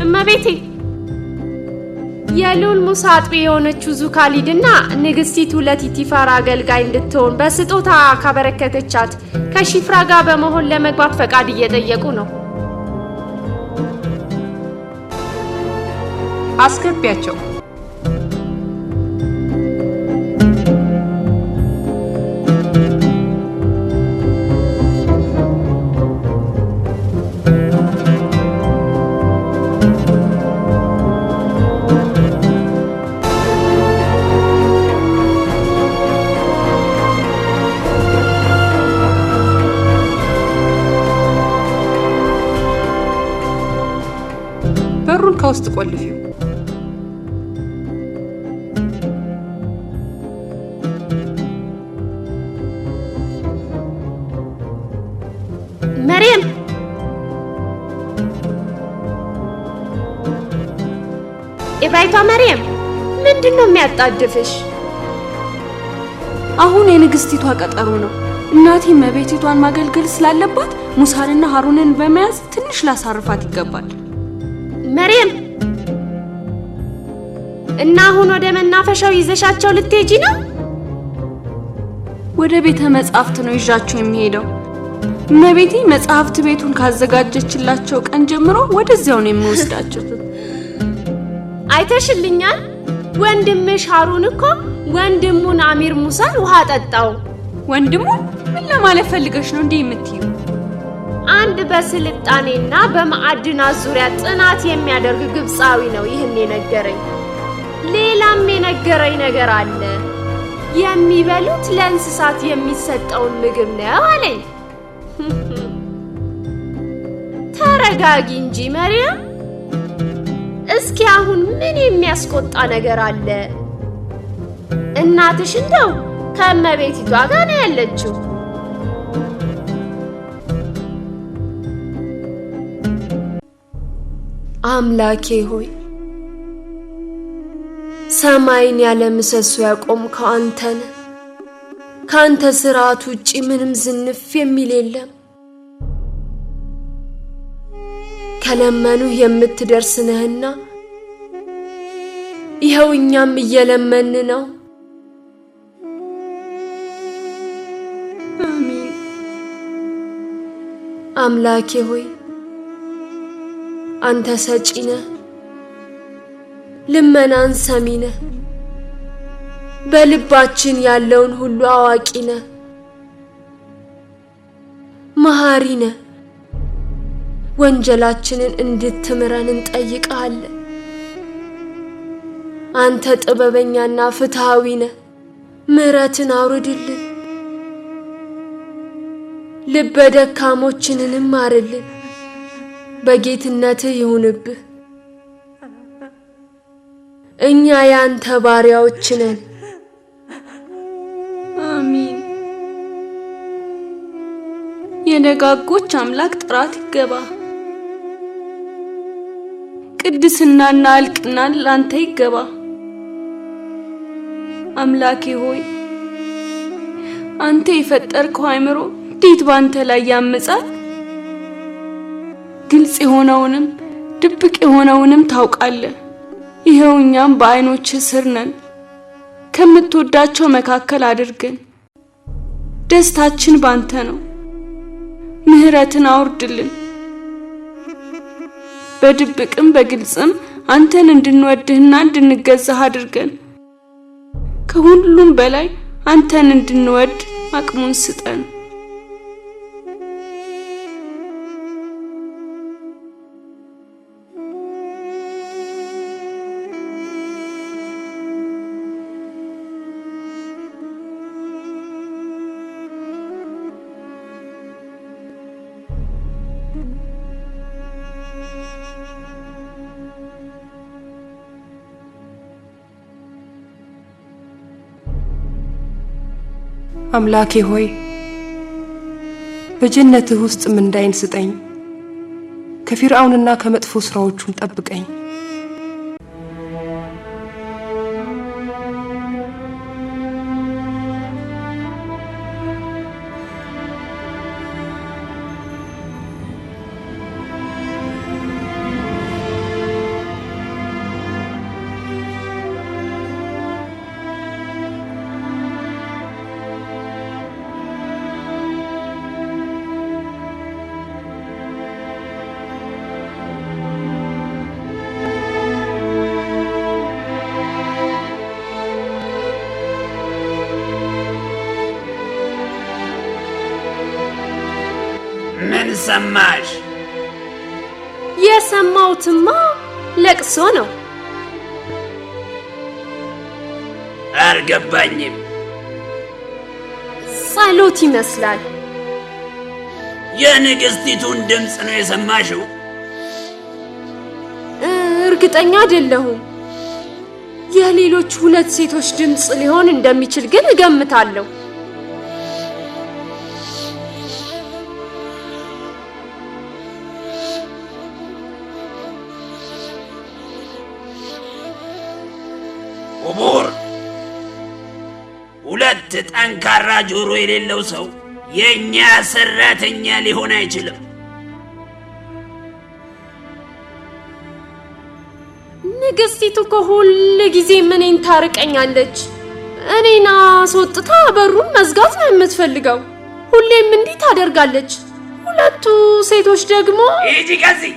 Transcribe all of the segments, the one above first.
እመቤቴ፣ የልዑል ሙሳ አጥቢ የሆነችው ዙካሊድና ንግስቲቱ ለቲቲፋራ አገልጋይ እንድትሆን በስጦታ ካበረከተቻት ከሺፍራ ጋር በመሆን ለመግባት ፈቃድ እየጠየቁ ነው። አስገቢያቸው። በሩን ከውስጥ ቆልፊው። መርየም፣ ኢብራይቷ መርየም፣ ምንድን ነው የሚያጣድፍሽ? አሁን የንግስቲቷ ቀጠሮ ነው። እናቴ እመቤቲቷን ማገልገል ስላለባት ሙሳንና ሀሩንን በመያዝ ትንሽ ላሳርፋት ይገባል። መርየም፣ እና አሁን ወደ መናፈሻው ይዘሻቸው ልትሄጂ ነው? ወደ ቤተ መጻሕፍት ነው ይዣቸው የሚሄደው። እመቤቴ መጽሐፍት ቤቱን ካዘጋጀችላቸው ቀን ጀምሮ ወደዚያው ነው የምወስዳቸው። አይተሽልኛል? ወንድምሽ ሀሩን እኮ ወንድሙን አሚር ሙሳን ውሃ ጠጣው። ወንድሙን ምን ለማለት ፈልገሽ ነው እንዲህ የምትይው? አንድ በስልጣኔና በማዕድናት ዙሪያ ጥናት የሚያደርግ ግብፃዊ ነው ይህን የነገረኝ። ሌላም የነገረኝ ነገር አለ። የሚበሉት ለእንስሳት የሚሰጠውን ምግብ ነው አለኝ። ተረጋጊ እንጂ መርያም። እስኪ አሁን ምን የሚያስቆጣ ነገር አለ? እናትሽ እንደው ከእመቤቲቷ ጋር ነው ያለችው። አምላኬ ሆይ፣ ሰማይን ያለ ምሰሶ ያቆምከው አንተ ነህ። ከአንተ ስርዓት ውጪ ምንም ዝንፍ የሚል የለም። ከለመኑህ የምትደርስ ነህና ይኸው እኛም እየለመን ነው። አሜን። አምላኬ ሆይ፣ አንተ ሰጪ ነህ፣ ልመናን ሰሚ ነህ፣ በልባችን ያለውን ሁሉ አዋቂ ነህ፣ መሐሪ ነህ። ወንጀላችንን እንድትምረን እንጠይቅሃለን። አንተ ጥበበኛና ፍትሃዊ ነህ። ምሕረትን አውርድልን። ልበ ደካሞችንንም ማርልን። በጌትነትህ ይሁንብህ። እኛ ያንተ ባሪያዎች ነን። አሚን። የደጋጎች አምላክ ጥራት ይገባ። ቅድስናና እልቅና ላንተ ይገባ። አምላኬ ሆይ፣ አንተ የፈጠርከው አእምሮ እንዴት ባንተ ላይ ያምጻል? ግልጽ የሆነውንም ድብቅ የሆነውንም ታውቃለህ። ይኸው እኛም በዓይኖችህ ስር ነን። ከምትወዳቸው መካከል አድርገን። ደስታችን ባንተ ነው። ምህረትን አውርድልን። በድብቅም በግልጽም አንተን እንድንወድህና እንድንገዛህ አድርገን። ከሁሉም በላይ አንተን እንድንወድ አቅሙን ስጠን። አምላኬ ሆይ፣ በጀነትህ ውስጥ ምንዳይን ስጠኝ፣ ከፊርዓውንና ከመጥፎ ስራዎቹም ጠብቀኝ። ምን ሰማሽ? የሰማሁትማ ለቅሶ ነው። አልገባኝም። ጸሎት ይመስላል። የንግስቲቱን ድምፅ ነው የሰማሽው? እርግጠኛ አይደለሁም። የሌሎች ሁለት ሴቶች ድምፅ ሊሆን እንደሚችል ግን እገምታለሁ። ኡቡር፣ ሁለት ጠንካራ ጆሮ የሌለው ሰው የእኛ ሰራተኛ ሊሆን አይችልም። ንግስቲቱ እኮ ሁል ጊዜም እኔን ታርቀኛለች። እኔን አስወጥታ በሩን መዝጋት ነው የምትፈልገው። ሁሌም እንዲህ ታደርጋለች። ሁለቱ ሴቶች ደግሞ ሂጂ ከዚህ።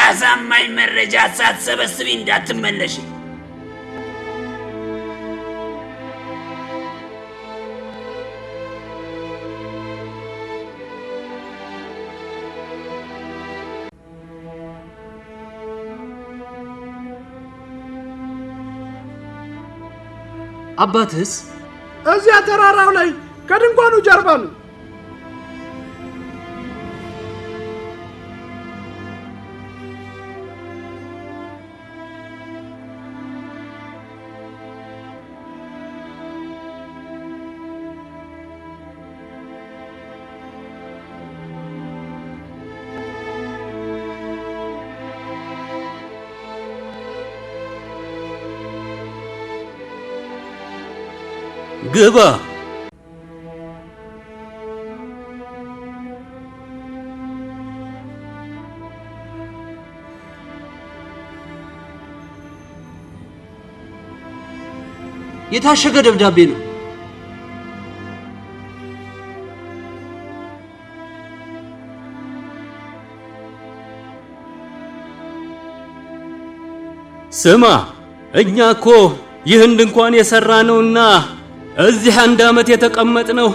አሳማኝ መረጃ ሳትሰበስቢ እንዳትመለሽ። አባትህስ? እዚያ ተራራው ላይ ከድንኳኑ ጀርባ ነው። ግባ። የታሸገ ደብዳቤ ነው። ስማ፣ እኛ እኮ ይህን ድንኳን የሠራነውና እዚህ 1 ዓመት የተቀመጥነው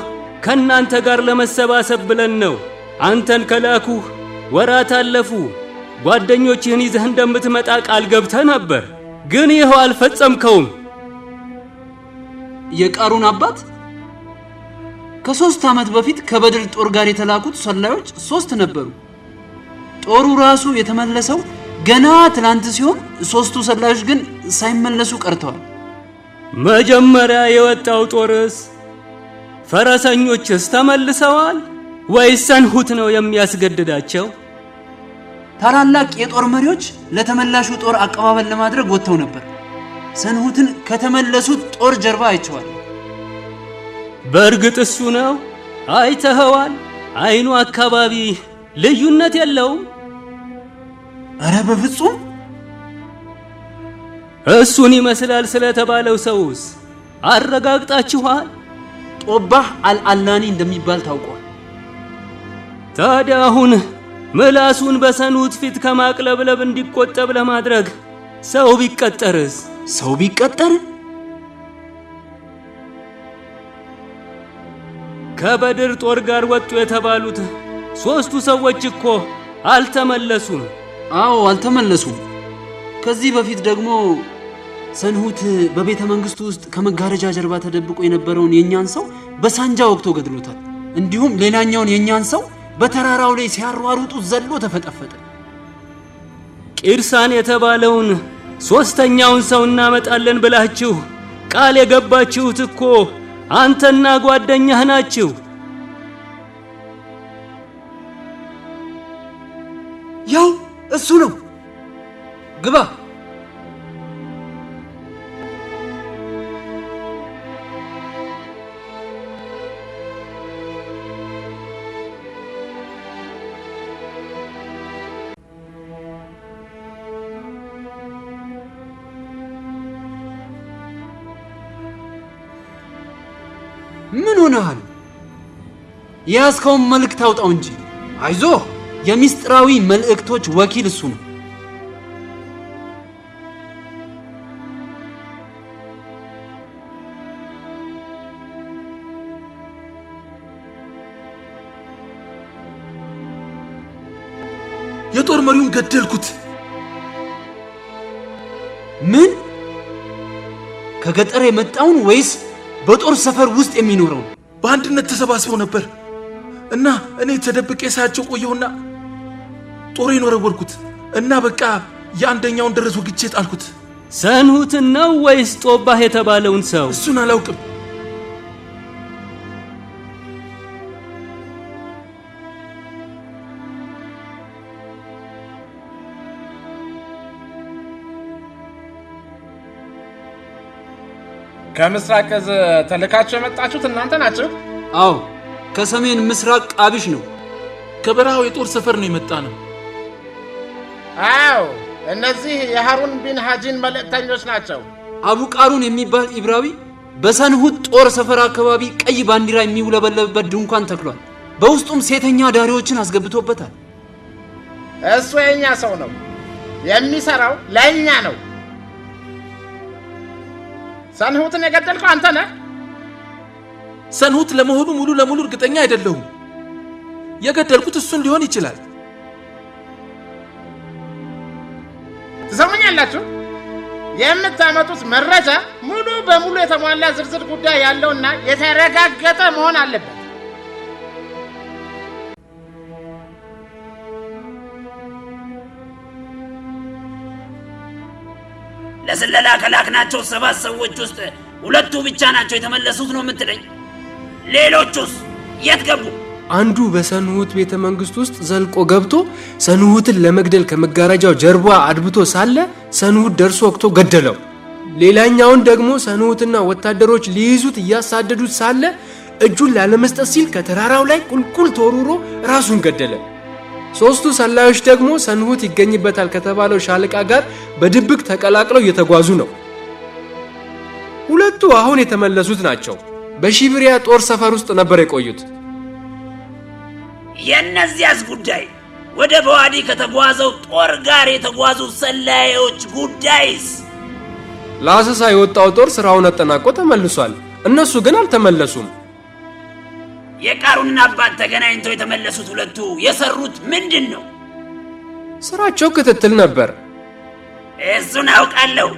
ከእናንተ ጋር ለመሰባሰብ ብለን ነው። አንተን ከላኩህ ወራት አለፉ። ጓደኞችህን ይዘህ እንደምትመጣ ቃል ገብተህ ነበር፣ ግን ይኸው አልፈጸምከውም። የቃሩን አባት? ከ3 ዓመት በፊት ከበድር ጦር ጋር የተላኩት ሰላዮች 3 ነበሩ። ጦሩ ራሱ የተመለሰው ገና ትላንት ሲሆን 3ቱ ሰላዮች ግን ሳይመለሱ ቀርተዋል። መጀመሪያ የወጣው ጦርስ ፈረሰኞችስ ተመልሰዋል ወይስ ሰንሁት ነው የሚያስገድዳቸው? ታላላቅ የጦር መሪዎች ለተመላሹ ጦር አቀባበል ለማድረግ ወጥተው ነበር። ሰንሁትን ከተመለሱት ጦር ጀርባ አይቼዋለሁ። በእርግጥ እሱ ነው? አይተኸዋል? አይኑ አካባቢ ልዩነት የለውም? እረ በፍጹም። እሱን ይመስላል ስለተባለው ሰውስ አረጋግጣችኋል? ጦባህ አልአላኒ እንደሚባል ታውቋል። ታዲያ አሁን ምላሱን በሰንሁት ፊት ከማቅለብለብ እንዲቆጠብ ለማድረግ ሰው ቢቀጠርስ? ሰው ቢቀጠር? ከበድር ጦር ጋር ወጡ የተባሉት 3ቱ ሰዎች እኮ አልተመለሱም። አዎ አልተመለሱም። ከዚህ በፊት ደግሞ ሰንሁት በቤተ መንግስቱ ውስጥ ከመጋረጃ ጀርባ ተደብቆ የነበረውን የኛን ሰው በሳንጃ ወቅቶ ገድሎታል። እንዲሁም ሌላኛውን የኛን ሰው በተራራው ላይ ሲያሯሩጡ ዘሎ ተፈጠፈጠ። ቂርሳን የተባለውን 3ኛውን ሰው እናመጣለን ብላችሁ ቃል የገባችሁት እኮ አንተና ጓደኛህ ናችሁ። ያው እሱ ነው። ግባ። ምን ሆነሃል? የያዝከውን መልእክት አውጣው እንጂ። አይዞህ፣ የሚስጥራዊ መልእክቶች ወኪል እሱ ነው። የጦር መሪውን ገደልኩት። ምን? ከገጠር የመጣውን ወይስ በጦር ሰፈር ውስጥ የሚኖረው? በአንድነት ተሰባስበው ነበር እና እኔ ተደብቄ ሳያቸው ቆየሁና ጦሬን ወረወርኩት እና በቃ የአንደኛውን ደረት ወግቼ ጣልኩት። ሰንሁትን ነው ወይስ ጦባህ የተባለውን ሰው? እሱን አላውቅም። ከምስራቅ እዝ ተልካችሁ የመጣችሁት እናንተ ናችሁ? አዎ፣ ከሰሜን ምስራቅ ቃብሽ ነው። ከበረሃው የጦር ሰፈር ነው የመጣ ነው። አዎ፣ እነዚህ የሃሩን ቢን ሀጂን መልእክተኞች ናቸው። አቡ ቃሩን የሚባል ኢብራዊ በሰንሁት ጦር ሰፈር አካባቢ ቀይ ባንዲራ የሚውለበለብበት ድንኳን ተክሏል። በውስጡም ሴተኛ ዳሪዎችን አስገብቶበታል። እሱ የኛ ሰው ነው። የሚሰራው ለኛ ነው። ሰንሁትን የገደልከው አንተ ነህ? ሰንሁት ለመሆኑ ሙሉ ለሙሉ እርግጠኛ አይደለሁም። የገደልኩት እሱን ሊሆን ይችላል። ትሰሙኛላችሁ? የምታመጡት መረጃ ሙሉ በሙሉ የተሟላ ዝርዝር ጉዳይ ያለውና የተረጋገጠ መሆን አለበት። ለስለላ ከላክናቸው 7 ሰዎች ውስጥ 2ቱ ብቻ ናቸው የተመለሱት ነው የምትለኝ? ሌሎቹስ የት ገቡ? አንዱ በሰንሁት ቤተ መንግስት ውስጥ ዘልቆ ገብቶ ሰንሁትን ለመግደል ከመጋረጃው ጀርባ አድብቶ ሳለ ሰንሁት ደርሶ ወቅቶ ገደለው። ሌላኛውን ደግሞ ሰንሁትና ወታደሮች ሊይዙት እያሳደዱት ሳለ እጁን ላለመስጠት ሲል ከተራራው ላይ ቁልቁል ተወርውሮ ራሱን ገደለ። 3ቱ ሰላዮች ደግሞ ሰንሁት ይገኝበታል ከተባለው ሻለቃ ጋር በድብቅ ተቀላቅለው እየተጓዙ ነው። 2ቱ አሁን የተመለሱት ናቸው። በሺብሪያ ጦር ሰፈር ውስጥ ነበር የቆዩት። የነዚያስ ጉዳይ ወደ በዋዲ ከተጓዘው ጦር ጋር የተጓዙ ሰላዮች ጉዳይስ? ለአሰሳ የወጣው ጦር ስራውን አጠናቆ ተመልሷል። እነሱ ግን አልተመለሱም። የቃሩንን አባት ተገናኝተው የተመለሱት 2ቱ የሰሩት ምንድን ነው? ስራቸው ክትትል ነበር። እሱን አውቃለሁ።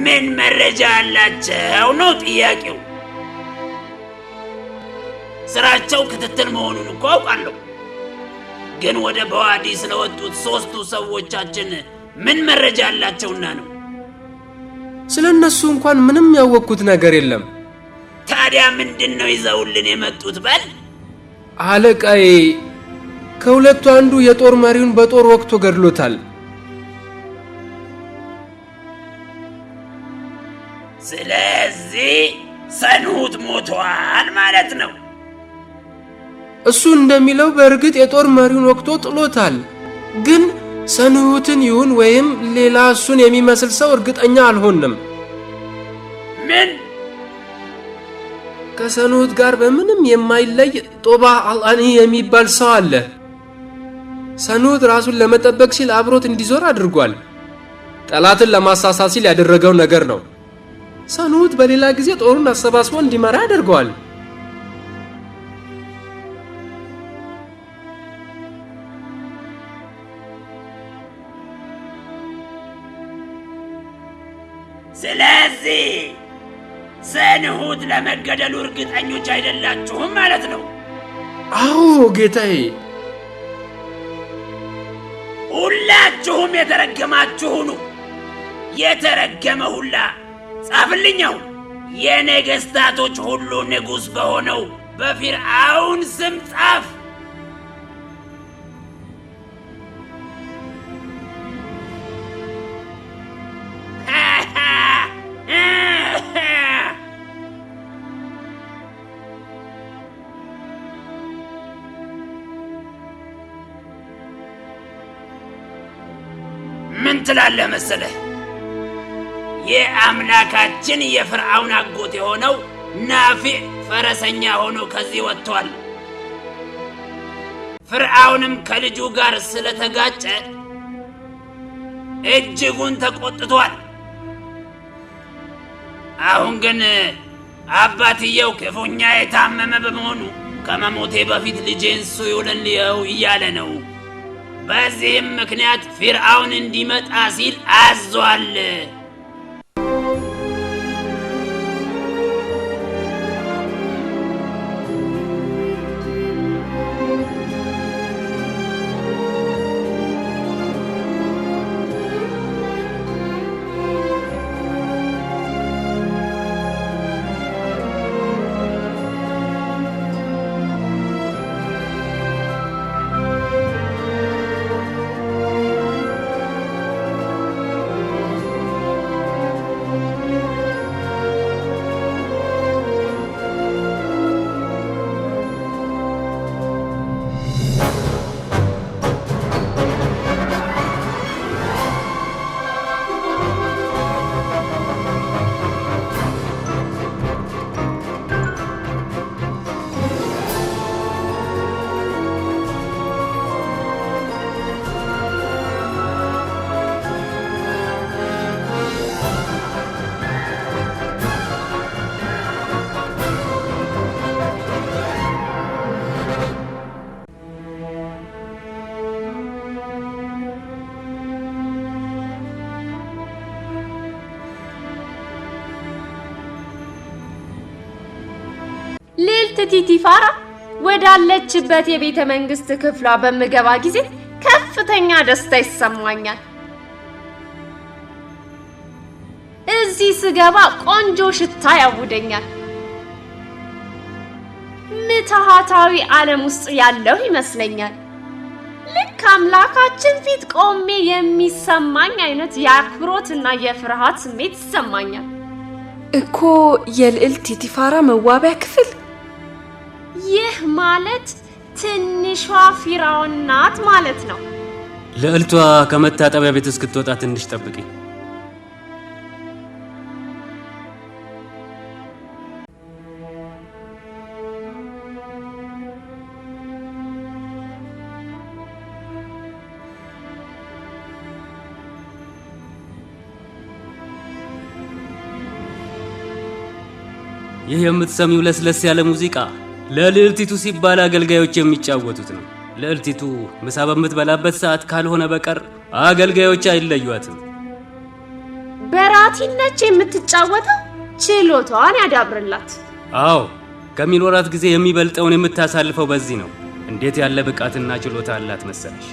ምን መረጃ አላቸው ነው ጥያቄው። ስራቸው ክትትል መሆኑን እኮ አውቃለሁ። ግን ወደ በዋዲ ስለወጡት ሦስቱ ሰዎቻችን ምን መረጃ ያላቸውና ነው? ስለ እነሱ እንኳን ምንም ያወቅኩት ነገር የለም። ታዲያ ምንድን ነው ይዘውልን የመጡት? በል አለቃዬ፣ ከሁለቱ አንዱ የጦር መሪውን በጦር ወቅቶ ገድሎታል። ስለዚህ ሰንሁት ሞቷል ማለት ነው። እሱ እንደሚለው በእርግጥ የጦር መሪውን ወቅቶ ጥሎታል። ግን ሰንሁትን ይሁን ወይም ሌላ እሱን የሚመስል ሰው እርግጠኛ አልሆንም። ምን? ከሰንሁት ጋር በምንም የማይለይ ጦባ አልአኒ የሚባል ሰው አለ። ሰንሁት ራሱን ለመጠበቅ ሲል አብሮት እንዲዞር አድርጓል። ጠላትን ለማሳሳት ሲል ያደረገው ነገር ነው። ሰንሁት በሌላ ጊዜ ጦሩን አሰባስቦ እንዲመራ ያደርገዋል። ስለዚህ ሰንሁት ለመገደሉ እርግጠኞች አይደላችሁም ማለት ነው። አዎ ጌታዬ። ሁላችሁም የተረገማችሁ ሁኑ። የተረገመ ሁላ ጻፍልኛው የነገሥታቶች ሁሉ ንጉሥ በሆነው በፊርዓውን ስም ጻፍ። ምን ትላለህ መሰለህ? የአምላካችን የፍርዓውን አጎት የሆነው ናፊዕ ፈረሰኛ ሆኖ ከዚህ ወጥቷል። ፍርዓውንም ከልጁ ጋር ስለተጋጨ እጅጉን ተቆጥቷል። አሁን ግን አባትየው ክፉኛ የታመመ በመሆኑ ከመሞቴ በፊት ልጄን ሱዩልን ልየው እያለ ነው። በዚህም ምክንያት ፊርዓውን እንዲመጣ ሲል አዟል። ልዕልት ቲቲፋራ ወዳለችበት የቤተ መንግስት ክፍሏ በምገባ ጊዜ ከፍተኛ ደስታ ይሰማኛል። እዚህ ስገባ ቆንጆ ሽታ ያውደኛል። ምትሃታዊ ዓለም ውስጥ ያለሁ ይመስለኛል። ልክ አምላካችን ፊት ቆሜ የሚሰማኝ አይነት የአክብሮትና የፍርሃት ስሜት ይሰማኛል። እኮ የልዕልት ቲቲፋራ መዋቢያ ክፍል። ይህ ማለት ትንሿ ፊራውን ናት ማለት ነው። ልዕልቷ ከመታጠቢያ ቤት እስክትወጣ ትንሽ ጠብቂ። ይህ የምትሰሚው ለስለስ ያለ ሙዚቃ ለልዕልቲቱ ሲባል አገልጋዮች የሚጫወቱት ነው። ልዕልቲቱ ምሳ በምትበላበት ሰዓት ካልሆነ በቀር አገልጋዮች አይለዩአትም። በራቲን ነች የምትጫወተው። ችሎታዋን ያዳብርላት። አዎ፣ ከሚኖራት ጊዜ የሚበልጠውን የምታሳልፈው በዚህ ነው። እንዴት ያለ ብቃትና ችሎታ አላት መሰለሽ!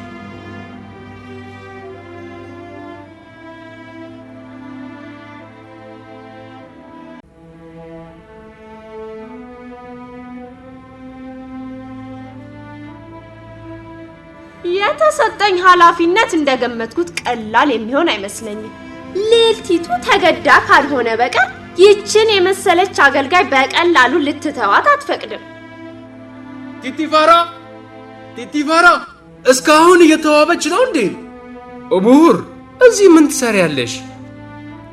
የተሰጠኝ ኃላፊነት እንደገመትኩት ቀላል የሚሆን አይመስለኝም። ልዕልቲቱ ተገዳ ካልሆነ በቀር ይችን የመሰለች አገልጋይ በቀላሉ ልትተዋት አትፈቅድም። ቲቲፋራ፣ ቲቲፋራ፣ እስካሁን እየተዋበች ነው እንዴ? እቡር፣ እዚህ ምን ትሰሪያለሽ?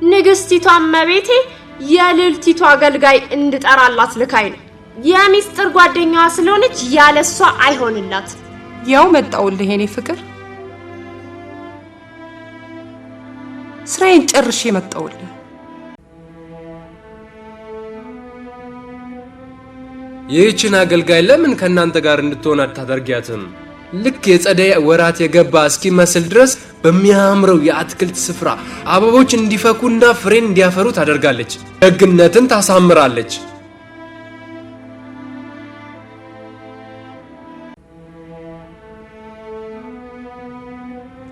ንግስቲቷ እመቤቴ የልዕልቲቱ አገልጋይ እንድጠራላት ልካኝ ነው። የሚስጥር ጓደኛዋ ስለሆነች ያለሷ አይሆንላት። ያው መጣውልህ የኔ ፍቅር፣ ስራዬን ጨርሼ መጣውልህ። ይህችን አገልጋይ ለምን ከእናንተ ጋር እንድትሆን አታደርጊያትም? ልክ የጸደይ ወራት የገባ እስኪመስል ድረስ በሚያምረው የአትክልት ስፍራ አበቦች እንዲፈኩና ፍሬን እንዲያፈሩ ታደርጋለች። ደግነትን ታሳምራለች።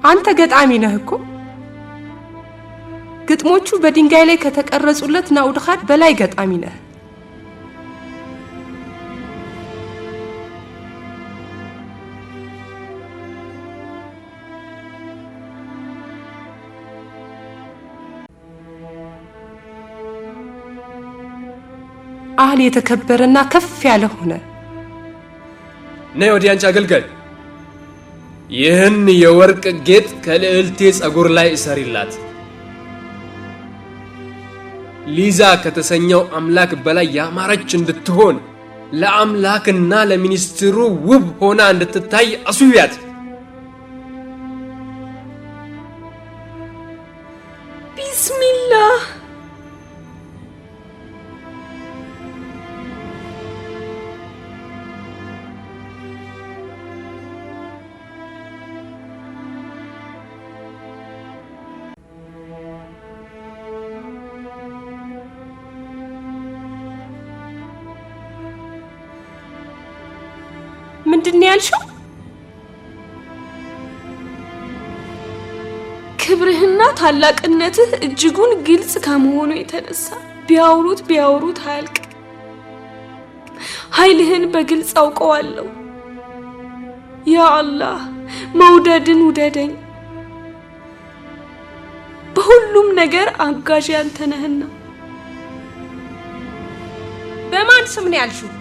አንተ ገጣሚ ነህ እኮ። ግጥሞቹ በድንጋይ ላይ ከተቀረጹለት ናኡድኻድ በላይ ገጣሚ ነህ። አህል የተከበረና ከፍ ያለ ሆነ። ነይ ወዲህ አንቺ አገልጋይ፣ ይህን የወርቅ ጌጥ ከልዕልቴ ጸጉር ላይ እሰሪላት። ሊዛ ከተሰኘው አምላክ በላይ ያማረች እንድትሆን፣ ለአምላክና ለሚኒስትሩ ውብ ሆና እንድትታይ አስውቢያት። ቢስሚላህ። ምንድን ነው ያልሽው? ክብርህና ታላቅነትህ እጅጉን ግልጽ ከመሆኑ የተነሳ ቢያወሩት ቢያወሩት አያልቅ። ኃይልህን በግልጽ አውቀዋለሁ። ያ አላህ፣ መውደድን ውደደኝ፣ በሁሉም ነገር አጋዥ ያንተ ነህና። በማን ስም ነው ያልሽው?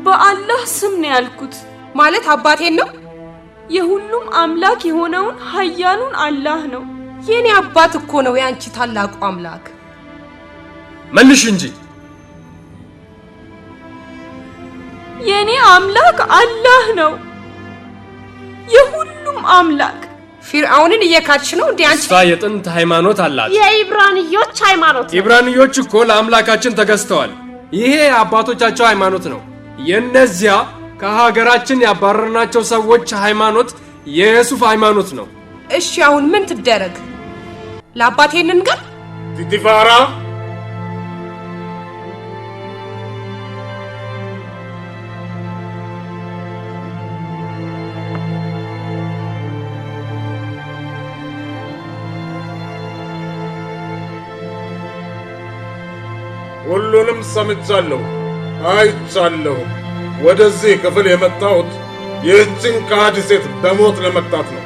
በአላህ ስም ነው ያልኩት። ማለት አባቴን ነው? የሁሉም አምላክ የሆነውን ኃያሉን አላህ ነው። የኔ አባት እኮ ነው የአንቺ ታላቁ አምላክ። መልሽ እንጂ። የኔ አምላክ አላህ ነው፣ የሁሉም አምላክ። ፊርዓውንን እየካድሽ ነው እንዴ አንቺ? እሷ የጥንት ሃይማኖት አላት። የኢብራንዮች ሃይማኖት ነው። ኢብራንዮች እኮ ለአምላካችን ተገዝተዋል። ይሄ የአባቶቻቸው ሃይማኖት ነው። የእነዚያ ከሀገራችን ያባረርናቸው ሰዎች ሃይማኖት የየሱፍ ሃይማኖት ነው። እሺ አሁን ምን ትደረግ? ለአባቴ እንንገር? ቲቲፋራ፣ ሁሉንም ሰምቻለሁ፣ አይቻለሁ። ወደዚህ ክፍል የመጣሁት ይህችን ከሃዲ ሴት በሞት ለመቅጣት ነው።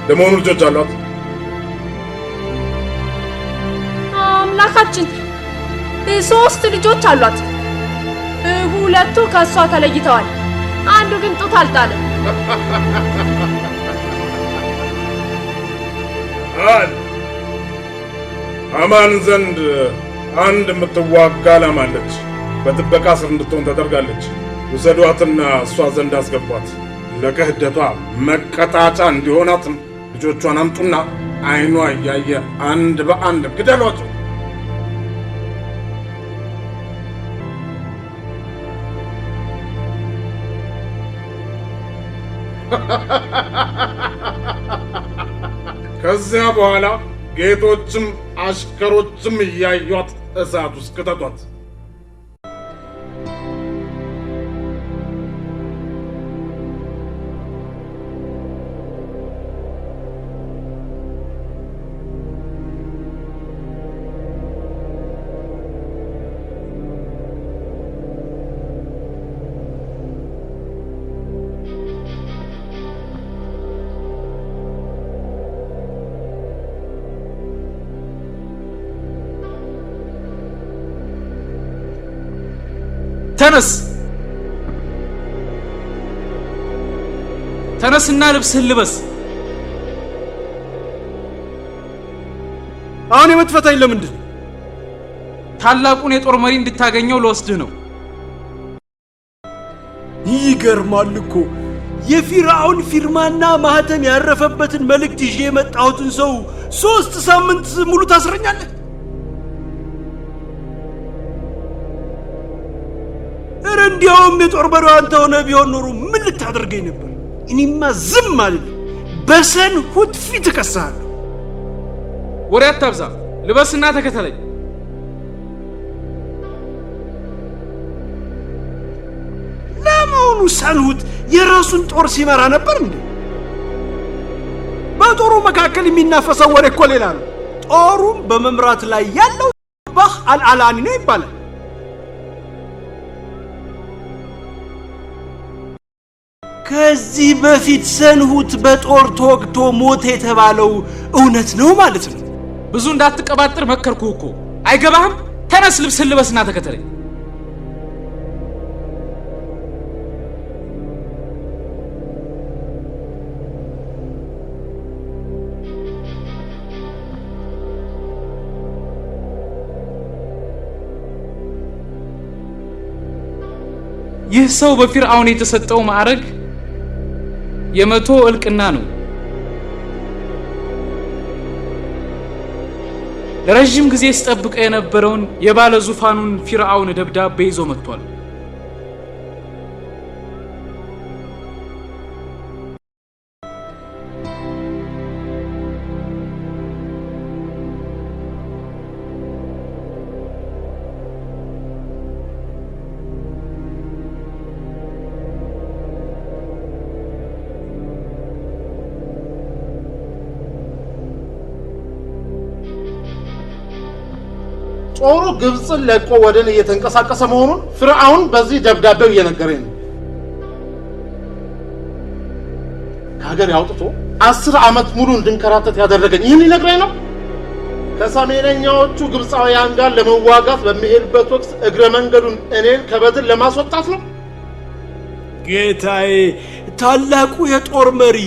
ለመሆኑ ልጆች አሏት? አምላካችን 3 ልጆች አሏት። ሁለቱ ከእሷ ተለይተዋል። አንዱ ግን ጡት አልጣለም። አማን ዘንድ አንድ የምትዋጋ ላም አለች። በጥበቃ ስር እንድትሆን ተደርጋለች። ውሰዷትና እሷ ዘንድ አስገቧት። ለክህደቷ መቀጣጫ እንዲሆናትም ልጆቿን አምጡና አይኗ እያየ አንድ በአንድ ግደሏቸው። ከዚያ በኋላ ጌቶችም አሽከሮችም እያዩት እሳት ውስጥ ክተቷት። ተነስ፣ ተነስና ልብስህን ልበስ። አሁን የምትፈታኝ ለምንድን ነው? ታላቁን የጦር መሪ እንድታገኘው ልወስድህ ነው። ይገርማል እኮ፣ የፊርዓውን ፊርማና ማህተም ያረፈበትን መልእክት ይዤ የመጣሁትን ሰው 3 ሳምንት ሙሉ ታስረኛለህ? ኧረ እንዲያውም የጦር መሪው አንተ ሆነህ ቢሆን ኖሮ ምን ልታደርገኝ ነበር? እኔማ ዝም አልልም። በሰንሁት ፊት እከስሃለሁ። ወሬ አታብዛ፣ ልበስና ተከተለኝ። ለመሆኑ ሰንሁት የራሱን ጦር ሲመራ ነበር እንዴ? በጦሩ መካከል የሚናፈሰው ወሬ እኮ ሌላ ነው። ጦሩን በመምራት ላይ ያለው ባህ አልአላኒ ነው ይባላል። ከዚህ በፊት ሰንሁት በጦር ተወግቶ ሞተ የተባለው እውነት ነው ማለት ነው? ብዙ እንዳትቀባጥር መከርኩህ እኮ፣ አይገባህም? ተነስ፣ ልብስህን ልበስና ተከተለኝ። ይህ ሰው በፊርዓውን የተሰጠው ማዕረግ የመቶ እልቅና ነው። ለረጅም ጊዜ ሲጠብቀው የነበረውን የባለ ዙፋኑን ፊርዓውን ደብዳቤ ይዞ መጥቷል። ጦሩ ግብፅን ለቆ ወደ እኔ እየተንቀሳቀሰ መሆኑን ፍርዓውን በዚህ ደብዳቤው እየነገረኝ ነው። ከሀገር ያውጥቶ 10 ዓመት ሙሉ እንድንከራተት ያደረገኝ ይህን ሊነግረኝ ነው። ከሰሜነኛዎቹ ግብፃውያን ጋር ለመዋጋት በሚሄድበት ወቅት እግረ መንገዱን እኔን ከበድን ለማስወጣት ነው። ጌታዬ፣ ታላቁ የጦር መሪ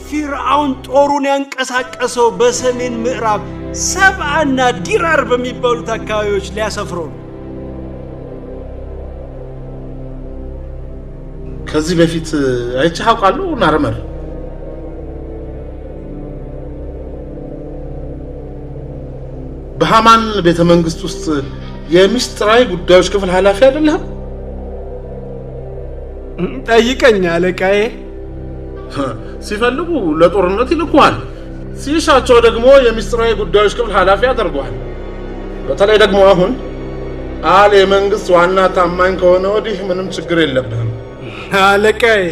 ፊርዓውን ጦሩን ያንቀሳቀሰው በሰሜን ምዕራብ ሰብአና ዲራር በሚባሉት አካባቢዎች ሊያሰፍረው ነው። ከዚህ በፊት አይቼህ አውቃለሁ ናርመር። በሃማን ቤተ መንግስት ውስጥ የሚስጥራዊ ጉዳዮች ክፍል ኃላፊ አይደለህም? ጠይቀኝ አለቃዬ። ሲፈልጉ ለጦርነት ይልኩሃል፣ ሲሻቸው ደግሞ የሚስጥራዊ ጉዳዮች ክፍል ኃላፊ ያደርጉሃል። በተለይ ደግሞ አሁን አል የመንግስት ዋና ታማኝ ከሆነ ወዲህ ምንም ችግር የለብህም። አለቃዬ፣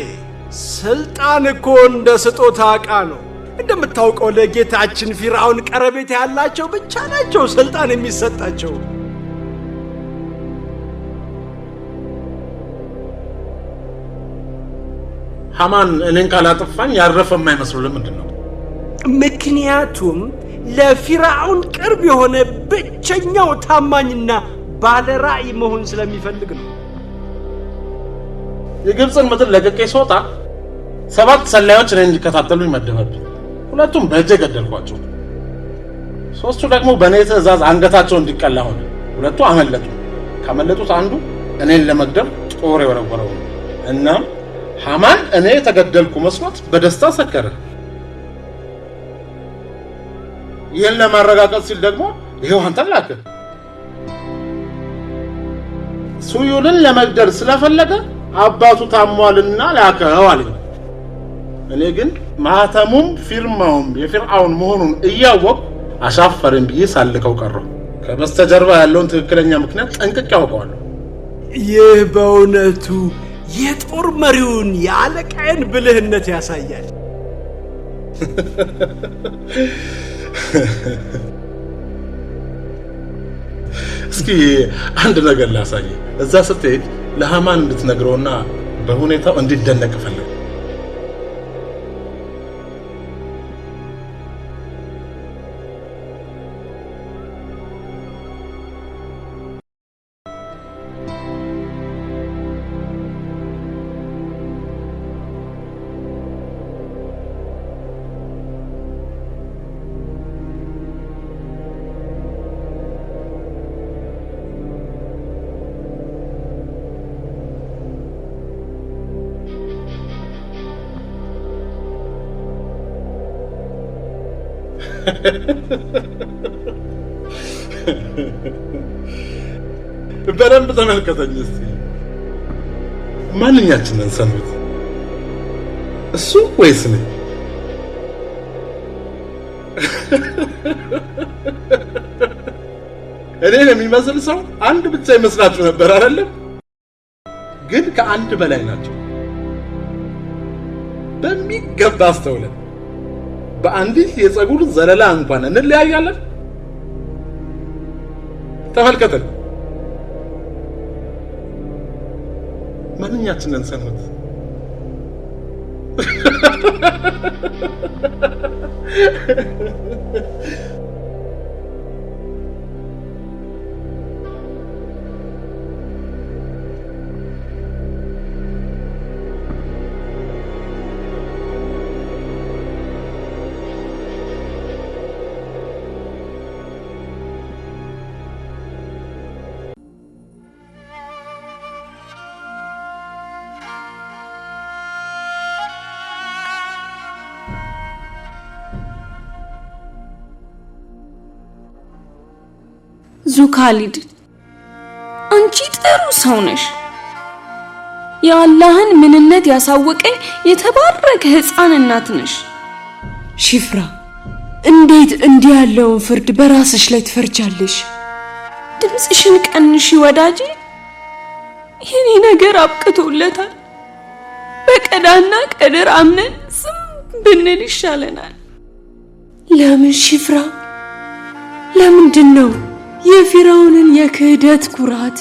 ስልጣን እኮ እንደ ስጦታ ዕቃ ነው። እንደምታውቀው ለጌታችን ፊርዓውን ቀረቤታ ያላቸው ብቻ ናቸው ስልጣን የሚሰጣቸው። ሃማን እኔን ካላጠፋኝ ያረፈ የማይመስለው ለምንድን ነው? ምክንያቱም ለፊርዓውን ቅርብ የሆነ ብቸኛው ታማኝና ባለ ራዕይ መሆን ስለሚፈልግ ነው። የግብፅን ምድር ለቅቄ ስወጣ 7 ሰላዮች እኔን እንዲከታተሉኝ መደበብኝ። ሁለቱም በእጄ ገደልኳቸው። 3ቱ ደግሞ በእኔ ትዕዛዝ አንገታቸው እንዲቀላ ሆነ። 2ቱ አመለጡ። ካመለጡት አንዱ እኔን ለመግደል ጦር የወረወረው ነው። እናም ሃማን እኔ የተገደልኩ መስሎት በደስታ ሰከረ። ይህን ለማረጋገጥ ሲል ደግሞ ይሄው አንተን ላከ። ሱዩልን ለመግደል ስለፈለገ አባቱ ታሟልና ላከው አለኝ። እኔ ግን ማህተሙም ፊርማውም የፊርዓውን መሆኑን እያወቅሁ አሻፈረኝ ብዬ ሳልከው ቀረሁ። ከበስተጀርባ ያለውን ትክክለኛ ምክንያት ጠንቅቄ አውቀዋለሁ። ይህ በእውነቱ የጦር መሪውን የአለቃዬን ብልህነት ያሳያል። እስኪ አንድ ነገር ላሳየ። እዛ ስትሄድ ለሃማን እንድትነግረውና በሁኔታው እንዲደነቅ እፈልግ። በደንብ ተመልከተኝ እስቲ። ማንኛችንን ሰንብት? እሱ ወይስ እኔ? እኔን የሚመስል ሰው አንድ ብቻ ይመስላችሁ ነበር አይደለም? ግን ከአንድ በላይ ናቸው። በሚገባ አስተውለን። በአንዲት የፀጉር ዘለላ እንኳን እንለያያለን። ተመልከተን። ማንኛችንን ሰንብት? ዙካሊድ፣ አንቺ ጥሩ ሰው ነሽ። የአላህን ምንነት ያሳወቀኝ የተባረከ ሕፃን እናት ነሽ። ሺፍራ፣ እንዴት እንዲህ ያለውን ፍርድ በራስሽ ላይ ትፈርጃለሽ? ድምፅሽን ቀንሺ ወዳጄ። የኔ ነገር አብቅቶለታል። በቀዳና ቀደር አምነን ዝም ብንል ይሻለናል። ለምን ሺፍራ? ለምንድን ነው የፊራውንን የክህደት ኩራት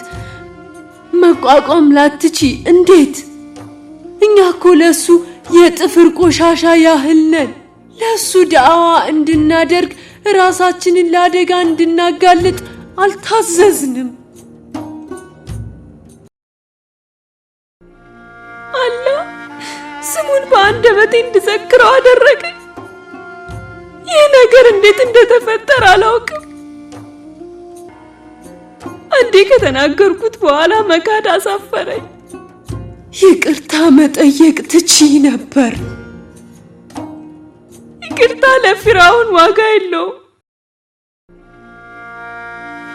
መቋቋም ላትቺ? እንዴት? እኛ እኮ ለሱ የጥፍር ቆሻሻ ያህል ነን። ለሱ ዳዕዋ እንድናደርግ ራሳችንን ለአደጋ እንድናጋልጥ አልታዘዝንም። አላህ ስሙን በአንደበቴ እንድዘክረው አደረገኝ። ይህ ነገር እንዴት እንደተፈጠረ አላውቅም። አንዴ ከተናገርኩት በኋላ መካድ አሳፈረኝ። ይቅርታ መጠየቅ ትችይ ነበር። ይቅርታ ለፊራውን ዋጋ የለውም።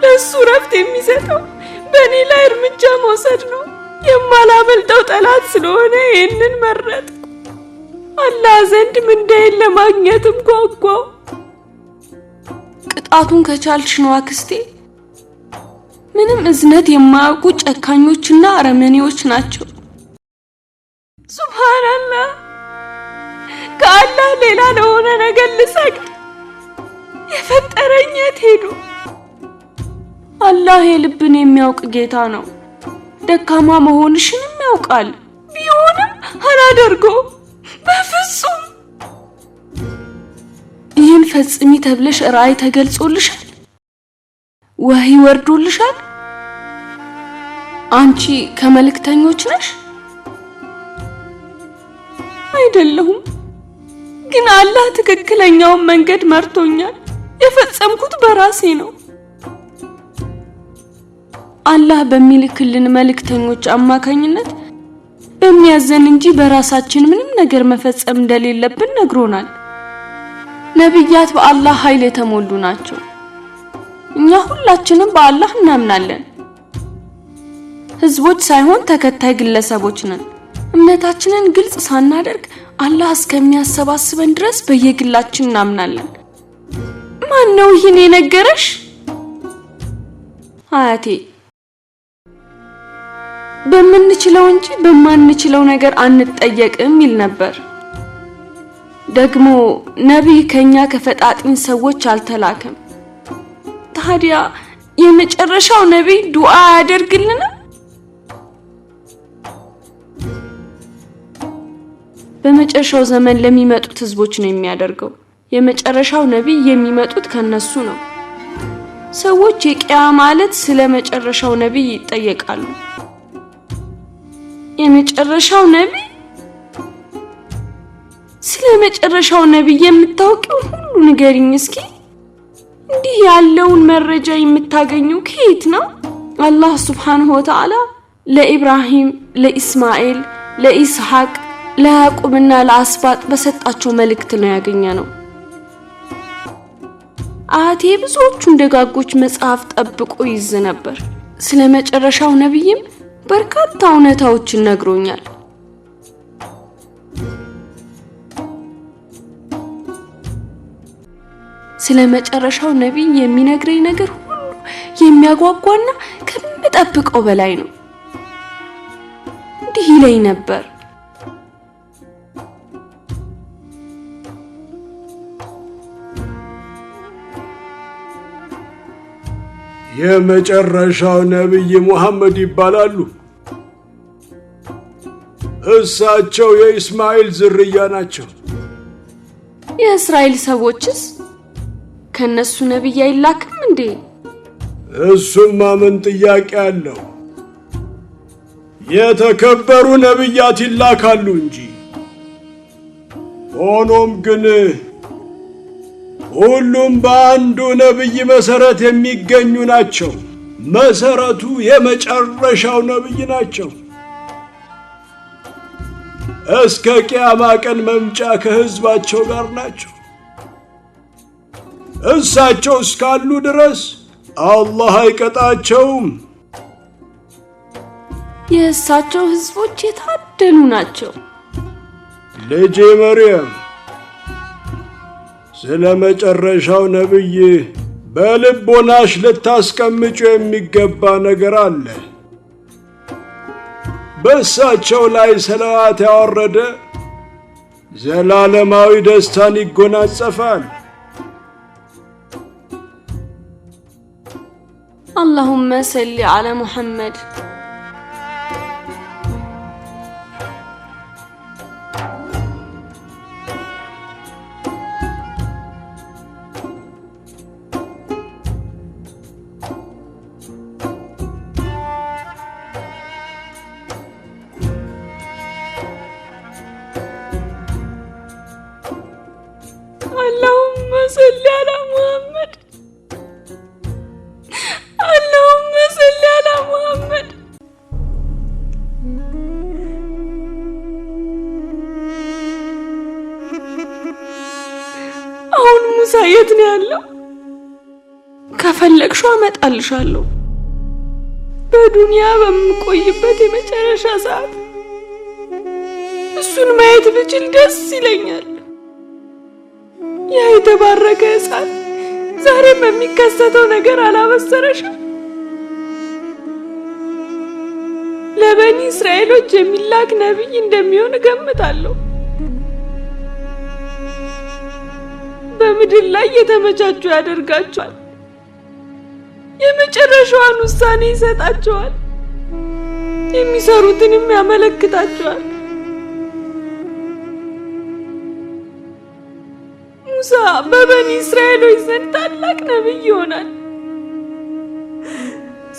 ለእሱ ረፍት የሚሰጠው በእኔ ላይ እርምጃ መውሰድ ነው። የማላመልጠው ጠላት ስለሆነ ይህንን መረጥኩ። አላህ ዘንድ ምንዳዬን ለማግኘትም ጓጓው። ቅጣቱን ከቻልሽ ነው አክስቴ። ምንም እዝነት የማያውቁ ጨካኞችና አረመኔዎች ናቸው። ሱብሃንአላህ፣ ከአላህ ሌላ ለሆነ ነገር ልሰግድ የፈጠረኝ የት ሄዱ? አላህ የልብን የሚያውቅ ጌታ ነው። ደካማ መሆንሽንም ያውቃል። ቢሆንም አላደርገውም በፍጹም። ይህን ፈጽሚ ተብለሽ ራእይ ተገልጾልሻል? ወህይ ወርዶልሻል? አንቺ ከመልእክተኞች ነሽ? አይደለሁም። ግን አላህ ትክክለኛውን መንገድ መርቶኛል። የፈጸምኩት በራሴ ነው። አላህ በሚልክልን መልእክተኞች አማካኝነት በሚያዘን እንጂ በራሳችን ምንም ነገር መፈጸም እንደሌለብን ነግሮናል። ነቢያት በአላህ ኃይል የተሞሉ ናቸው። እኛ ሁላችንም በአላህ እናምናለን። ህዝቦች ሳይሆን ተከታይ ግለሰቦች ነን። እምነታችንን ግልጽ ሳናደርግ አላህ እስከሚያሰባስበን ድረስ በየግላችን እናምናለን። ማን ነው ይህን የነገረሽ? አያቴ። በምንችለው እንጂ በማንችለው ነገር አንጠየቅም ይል ነበር። ደግሞ ነቢይ ከኛ ከፈጣጢን ሰዎች አልተላከም። ታዲያ የመጨረሻው ነቢይ ዱዓ አያደርግልንም? በመጨረሻው ዘመን ለሚመጡት ህዝቦች ነው የሚያደርገው። የመጨረሻው ነቢይ የሚመጡት ከነሱ ነው። ሰዎች የቂያማ ዕለት ስለ መጨረሻው ነቢይ ይጠየቃሉ። የመጨረሻው ነቢይ? ስለ መጨረሻው ነቢይ የምታውቂውን ሁሉ ንገሪኝ እስኪ። እንዲህ ያለውን መረጃ የምታገኘው ከየት ነው? አላህ ሱብሓነሁ ወተዓላ ለኢብራሂም፣ ለኢስማኤል፣ ለኢስሐቅ፣ ለያዕቆብና ለአስባጥ በሰጣቸው መልእክት ነው ያገኘነው። አያቴ ብዙዎቹን ደጋጎች መጽሐፍ ጠብቆ ይዝ ነበር። ስለ መጨረሻው ነቢይም በርካታ እውነታዎችን ነግሮኛል። ስለ መጨረሻው ነቢይ የሚነግረኝ ነገር ሁሉ የሚያጓጓና ከምጠብቀው በላይ ነው። እንዲህ ይለኝ ነበር። የመጨረሻው ነቢይ ሙሐመድ ይባላሉ። እሳቸው የኢስማኤል ዝርያ ናቸው። የእስራኤል ሰዎችስ ከነሱ ነቢይ አይላክም እንዴ? እሱማ ምን ጥያቄ አለው? የተከበሩ ነቢያት ይላካሉ እንጂ። ሆኖም ግን ሁሉም በአንዱ ነቢይ መሰረት የሚገኙ ናቸው። መሰረቱ የመጨረሻው ነቢይ ናቸው። እስከ ቂያማ ቀን መምጫ ከህዝባቸው ጋር ናቸው። እሳቸው እስካሉ ድረስ አላህ አይቀጣቸውም። የእሳቸው ህዝቦች የታደሉ ናቸው። ልጄ መርየም፣ ስለ መጨረሻው ነቢይ በልቦናሽ ልታስቀምጪው የሚገባ ነገር አለ። በእሳቸው ላይ ሰለዋት ያወረደ ዘላለማዊ ደስታን ይጎናጸፋል። አላሁመ ሰሊ ዐላ ሙሐመድ። አላሁመ ሰሊ ዐላ ሙሐመድ። አላሁመ ሰሊ ዐላ ሙሐመድ። አሁን ሙሳ የት ነው ያለው? ከፈለግሽው አመጣልሻለሁ። በዱንያ በምቆይበት የመጨረሻ ሰዓት እሱን ማየት ብችል ደስ ይለኛል። ያ የተባረከ ሕፃን ዛሬም በሚከሰተው ነገር አላበሰረሽም? ለበኒ እስራኤሎች የሚላክ ነቢይ እንደሚሆን እገምታለሁ። በምድር ላይ የተመቻቹ ያደርጋቸዋል። የመጨረሻዋን ውሳኔ ይሰጣቸዋል። የሚሰሩትንም ያመለክታቸዋል። ሙሳ በበኒ እስራኤሎች ዘንድ ታላቅ ነቢይ ይሆናል።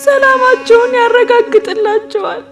ሰላማቸውን ያረጋግጥላቸዋል።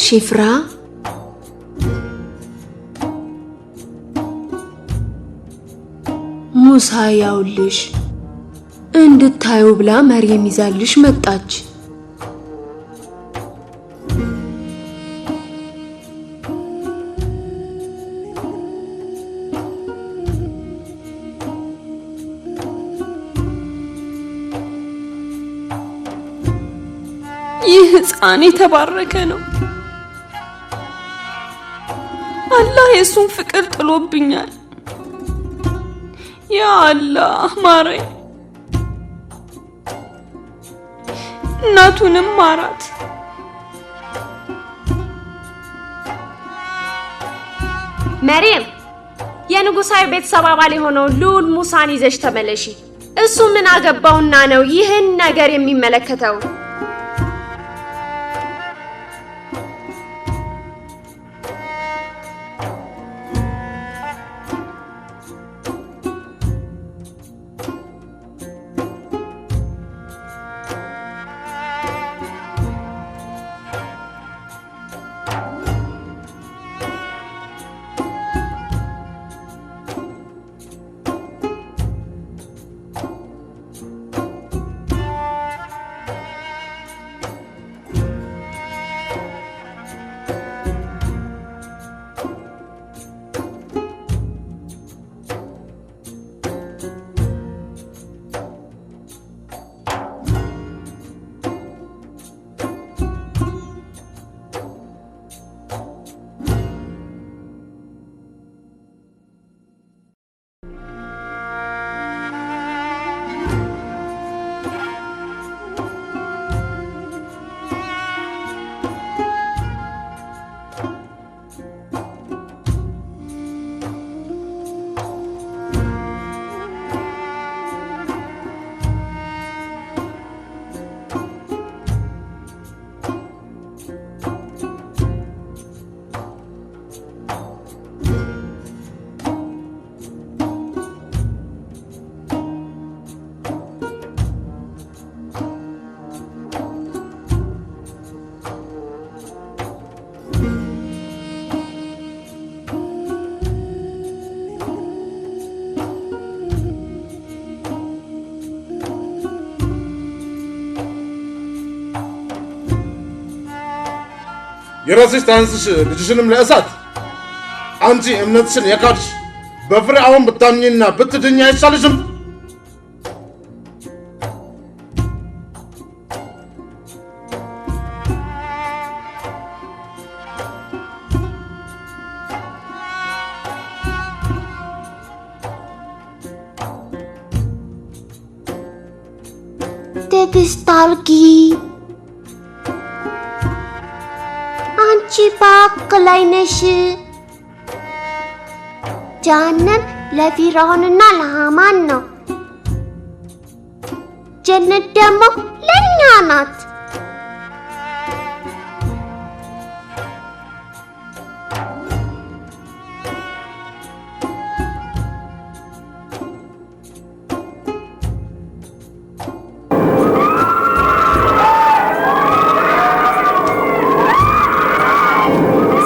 ሺፍራ፣ ሙሳ ያውልሽ እንድታዩ ብላ መርየም ይዛልሽ መጣች። ይህ ሕፃን የተባረከ ነው። አላህ የእሱን ፍቅር ጥሎብኛል። ያ አላህ ማረኝ፣ እናቱንም ማራት። መርየም፣ የንጉሳዊ ቤተሰብ አባል የሆነውን ልዑል ሙሳን ይዘሽ ተመለሺ። እሱ ምን አገባውና ነው ይህን ነገር የሚመለከተው? የራስሽ ታንስሽ ልጅሽንም ለእሳት። አንቺ እምነትሽን የካድሽ በፍርዓውን ብታምኚና ብትድኝ አይሻልሽም? ትዕግስት አርጊ። አንቺ በሐቅ ላይ ነሽ። ጀሃነም ለፊርዓውንና ለሃማን ነው፣ ጀነት ደግሞ ለእኛ ናት።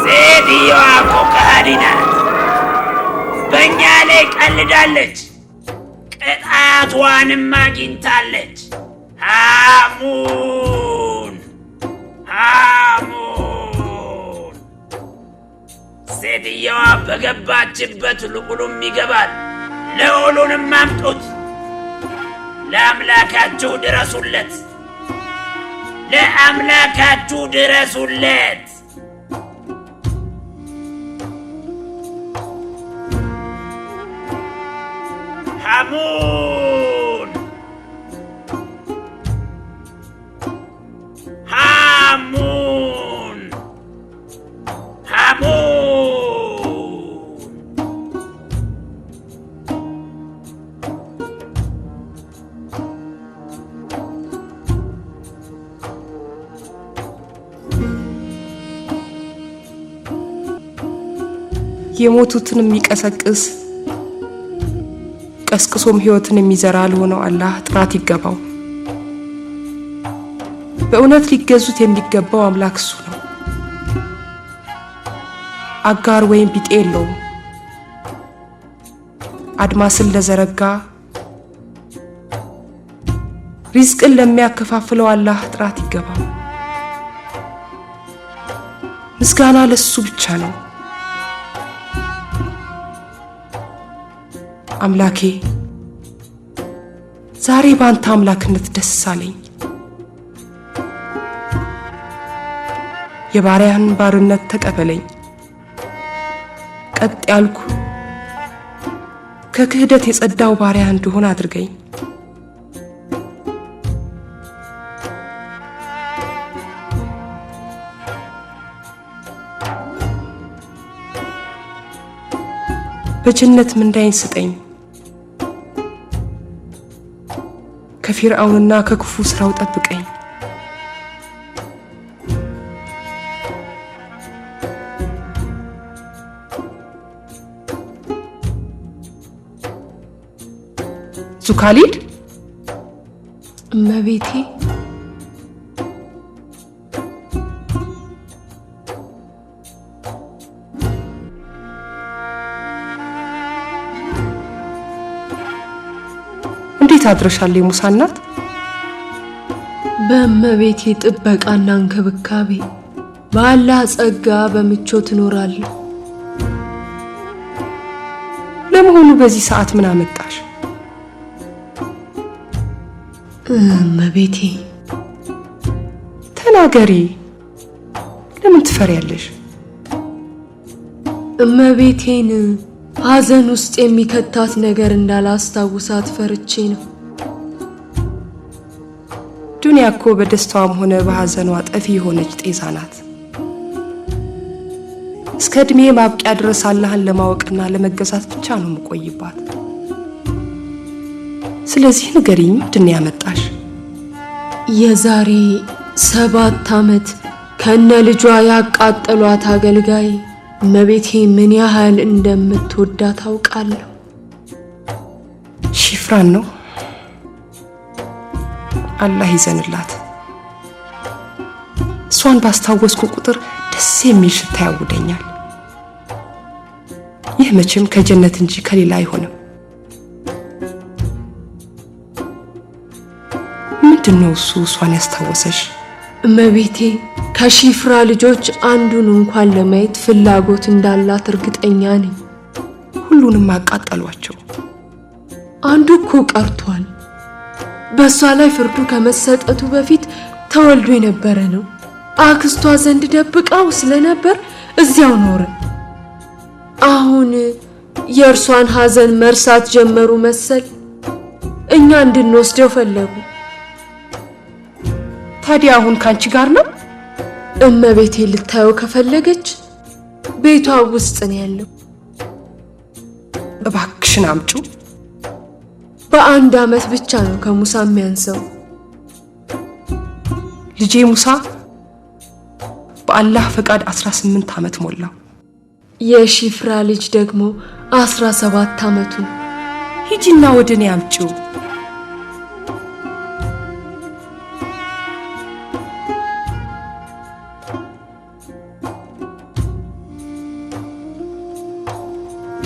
ሴትየዋ እኮ ከሃዲ ናት። በእኛ ላይ ቀልዳለች፣ ቅጣቷንም አግኝታለች። ሃሙን ሃሙን። ሴትየዋ በገባችበት ልዑሉም ይገባል። ልዑሉንም አምጡት። ለአምላካችሁ ድረሱለት፣ ለአምላካችሁ ድረሱለት። ሃሙን ሃሙን ሃሙን። የሞቱትን የሚቀሰቅስ ቀስቅሶም ሕይወትን የሚዘራ ለሆነው አላህ ጥራት ይገባው። በእውነት ሊገዙት የሚገባው አምላክ እሱ ነው። አጋር ወይም ቢጤ የለውም። አድማስን ለዘረጋ፣ ሪዝቅን ለሚያከፋፍለው አላህ ጥራት ይገባው። ምስጋና ለሱ ብቻ ነው። አምላኬ፣ ዛሬ በአንተ አምላክነት ደስ አለኝ። የባሪያህን ባርነት ተቀበለኝ። ቀጥ ያልኩ፣ ከክህደት የጸዳው ባሪያ እንድሆን አድርገኝ። በጀነት ምንዳዬን ስጠኝ። ከፊርዓውንና ከክፉ ስራው ጠብቀኝ። ዙካሊድ። እመቤቴ። እንዴት አድረሻል የሙሳ እናት? በእመቤቴ ጥበቃና እንክብካቤ፣ በአላህ ጸጋ በምቾት እኖራለሁ። ለመሆኑ በዚህ ሰዓት ምን አመጣሽ? እመቤቴ። ተናገሪ። ለምን ትፈሪያለሽ? እመቤቴን ሐዘን ውስጥ የሚከታት ነገር እንዳላስታውሳት ፈርቼ ነው። ዱንያ እኮ በደስታዋም ሆነ በሐዘኗ ጠፊ የሆነች ጤዛ ናት። እስከ ዕድሜ ማብቂያ ድረስ አላህን ለማወቅና ለመገዛት ብቻ ነው የምቆይባት። ስለዚህ ንገሪኝ፣ ምንድን ነው ያመጣሽ? የዛሬ 7 ዓመት ከነ ልጇ ያቃጠሏት አገልጋይ እመቤቴ ምን ያህል እንደምትወዳት አውቃለሁ። ሺፍራን ነው። አላህ ይዘንላት። እሷን ባስታወስኩ ቁጥር ደስ የሚል ሽታ ያውደኛል። ይህ መቼም ከጀነት እንጂ ከሌላ አይሆንም። ምንድን ነው እሱ እሷን ያስታወሰሽ? እመቤቴ ከሺፍራ ልጆች አንዱን እንኳን ለማየት ፍላጎት እንዳላት እርግጠኛ ነኝ። ሁሉንም አቃጠሏቸው። አንዱ እኮ ቀርቷል። በእሷ ላይ ፍርዱ ከመሰጠቱ በፊት ተወልዶ የነበረ ነው። አክስቷ ዘንድ ደብቃው ስለነበር እዚያው ኖረ። አሁን የእርሷን ሐዘን መርሳት ጀመሩ መሰል፣ እኛ እንድንወስደው ፈለጉ። ታዲያ አሁን ካንቺ ጋር ነው? እመቤቴ ልታየው ከፈለገች ቤቷ ውስጥ ነው ያለው። እባክሽን አምጪው። በአንድ ዓመት ብቻ ነው ከሙሳ የሚያንሰው። ልጄ ሙሳ በአላህ ፈቃድ 18 ዓመት ሞላው። የሺፍራ ልጅ ደግሞ 17 ዓመቱ ነው። ሂጂና ወደ እኔ አምጪው።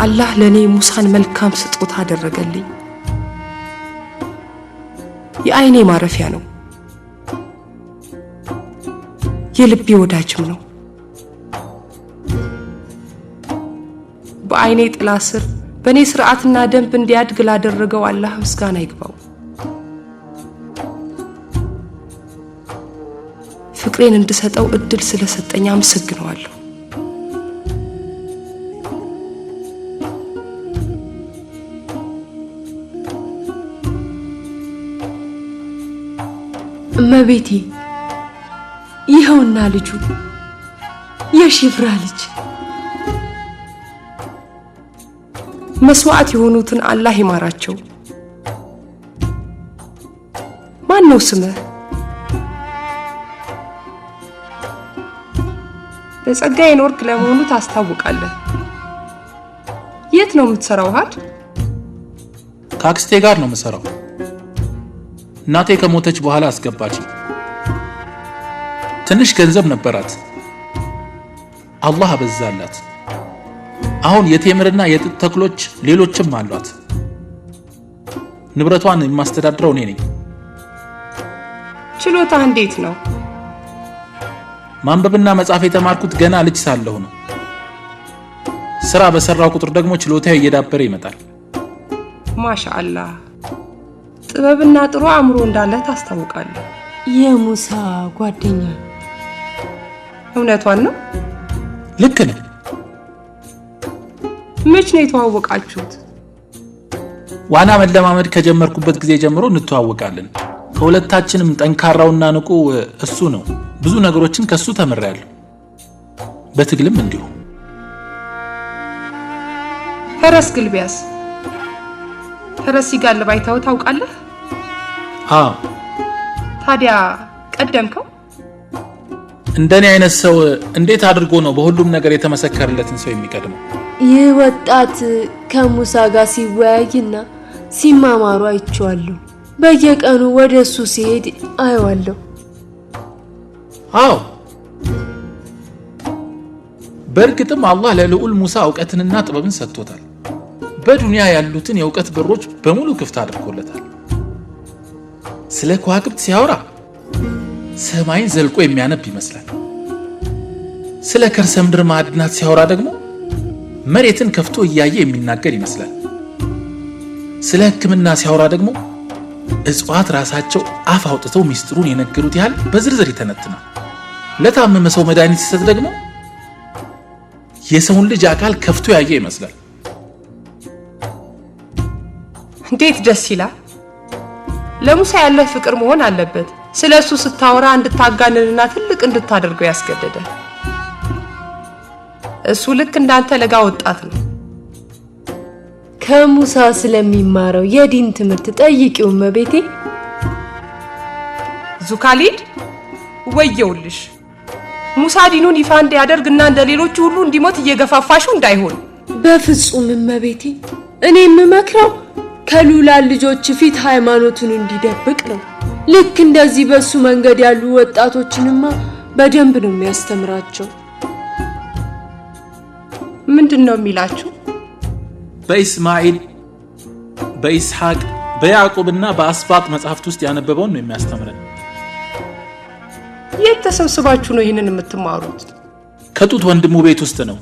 አላህ ለእኔ ሙሳን መልካም ስጦታ አደረገልኝ። የአይኔ ማረፊያ ነው፣ የልቤ ወዳጅም ነው። በአይኔ ጥላ ስር በእኔ ስርዓትና ደንብ እንዲያድግ ላደረገው አላህ ምስጋና ይግባው። ፍቅሬን እንድሰጠው እድል ስለሰጠኝ አመሰግነዋለሁ። እመቤቴ፣ ይኸውና ልጁ፣ የሺፍራ ልጅ። መስዋዕት የሆኑትን አላህ ይማራቸው። ማን ነው ስምህ? በጸጋ የኖርክ ለመሆኑ ታስታውቃለህ። የት ነው የምትሰራው? ሀድ ከአክስቴ ጋር ነው የምሰራው። እናቴ ከሞተች በኋላ አስገባችኝ። ትንሽ ገንዘብ ነበራት፣ አላህ አበዛላት። አሁን የቴምርና የጥጥ ተክሎች ሌሎችም አሏት። ንብረቷን የማስተዳድረው እኔ ነኝ። ችሎታ እንዴት ነው? ማንበብና መጻፍ የተማርኩት ገና ልጅ ሳለሁ ነው። ስራ በሰራው ቁጥር ደግሞ ችሎታዬ እየዳበረ ይመጣል። ማሻአላህ፣ ጥበብና ጥሩ አእምሮ እንዳለ ታስታውቃለህ። የሙሳ ጓደኛ። እውነቷን ነው። ልክ ነው። መች ነው የተዋወቃችሁት? ዋና መለማመድ ከጀመርኩበት ጊዜ ጀምሮ እንተዋወቃለን። ከሁለታችንም ጠንካራውና ንቁ እሱ ነው። ብዙ ነገሮችን ከሱ ተምሬያለሁ። በትግልም እንዲሁ። ፈረስ ግልቢያስ? ፈረስ ሲጋልብ አይተኸው ታውቃለህ? አዎ። ታዲያ ቀደምከው? እንደኔ አይነት ሰው እንዴት አድርጎ ነው በሁሉም ነገር የተመሰከረለትን ሰው የሚቀድመው? ይህ ወጣት ከሙሳ ጋር ሲወያይና ሲማማሩ አይቼዋለሁ። በየቀኑ ወደ እሱ ሲሄድ አየዋለሁ። አዎ፣ በእርግጥም አላህ ለልዑል ሙሳ እውቀትንና ጥበብን ሰጥቶታል። በዱንያ ያሉትን የእውቀት በሮች በሙሉ ክፍት አድርጎለታል። ስለ ከዋክብት ሲያወራ ሰማይን ዘልቆ የሚያነብ ይመስላል። ስለ ከርሰ ምድር ማዕድናት ሲያወራ ደግሞ መሬትን ከፍቶ እያየ የሚናገር ይመስላል። ስለ ሕክምና ሲያወራ ደግሞ እጽዋት ራሳቸው አፍ አውጥተው ሚስጥሩን የነገሩት ያህል በዝርዝር ይተነትናል። ለታመመ ሰው መድኃኒት ሲሰጥ ደግሞ የሰውን ልጅ አካል ከፍቶ ያየ ይመስላል። እንዴት ደስ ይላል! ለሙሳ ያለህ ፍቅር መሆን አለበት ስለ እሱ ስታወራ እንድታጋንንና ትልቅ እንድታደርገው ያስገደደ። እሱ ልክ እንዳንተ ለጋ ወጣት ነው። ከሙሳ ስለሚማረው የዲን ትምህርት ጠይቂው እመቤቴ። ዙካሊድ ወየውልሽ! ሙሳ ዲኑን ይፋ እንዲያደርግ እና እንደ ሌሎቹ ሁሉ እንዲሞት እየገፋፋሽው እንዳይሆን። በፍጹም እመቤቴ። እኔ የምመክረው ከሉላን ልጆች ፊት ሃይማኖቱን እንዲደብቅ ነው። ልክ እንደዚህ በሱ መንገድ ያሉ ወጣቶችንማ በደንብ ነው የሚያስተምራቸው። ምንድን ነው የሚላችሁ? በኢስማኤል፣ በኢስሐቅ፣ በያዕቆብና በአስባጥ መጽሐፍት ውስጥ ያነበበውን ነው የሚያስተምረን። የት ተሰብስባችሁ ነው ይህንን የምትማሩት? ከጡት ወንድሙ ቤት ውስጥ ነው።